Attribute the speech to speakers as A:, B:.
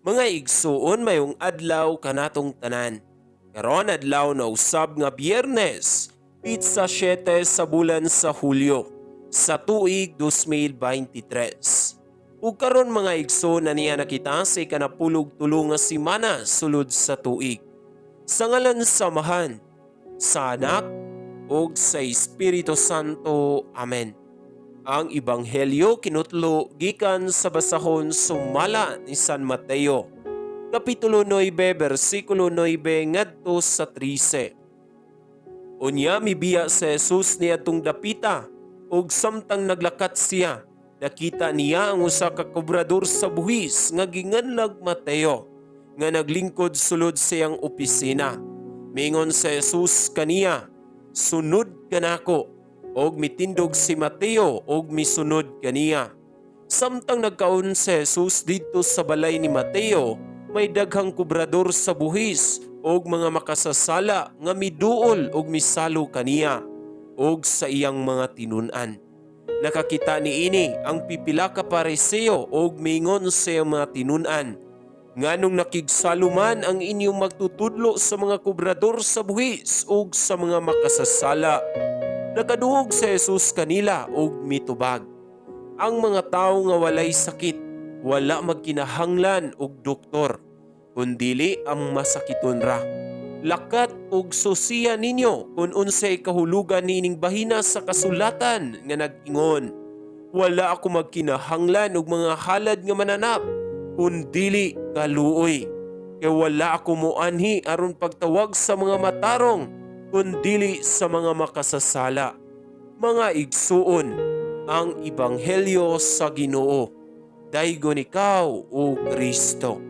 A: Mga igsuon, mayong adlaw kanatong tanan. Karon adlaw na usab nga Biyernes, petsa 7 sa bulan sa Hulyo sa tuig 2023. Ug karon, mga igsoon, na niya nakita sa 13 nga semana sulod sa tuig. Sa ngalan sa Amahan, sa Anak, ug sa Espiritu Santo. Amen. Ang Ebanghelyo kinutlo gikan sa basahon sumala ni San Mateo. Kapitulo 9, bersikulo 9 ngadto sa 13. Unya mibiya si Jesus niadtong dapita ug samtang naglakat siya, nakita niya ang usa ka kobrador sa buhis nga ginganlag Mateo nga naglingkod sulod sa iyang opisina. Mingon si Jesus kaniya, "Sunod kanako." Og mitindog si Mateo og misunod kaniya. Samtang nagkaon si Jesus didto sa balay ni Mateo, may daghang kobrador sa buhis og mga makasasala nga miduol og misalo kaniya og sa iyang mga tinun-an. Nakakita niini ang pipila ka Pariseo og mingon sa iyang mga tinun-an, "Nganong nakigsalo man ang inyong magtutudlo sa mga kobrador sa buhis ug sa mga makasasala?" Nakaduog si Jesus kanila ug mitubag, "Ang mga tawo nga walay sakit, wala magkinahanglan og doktor, kundili ang masakiton ra. Lakat ug susiya ninyo kung unsay kahulugan niining bahina sa kasulatan nga nag-ingon, 'Wala ako magkinahanglan og mga halad nga mananap, kundili kaluoy.' Kay wala ako moanhi aron pagtawag sa mga matarong, kundili sa mga makasasala." Mga igsuon, ang Ebanghelyo sa Ginoo. Daygon ikaw, O Kristo.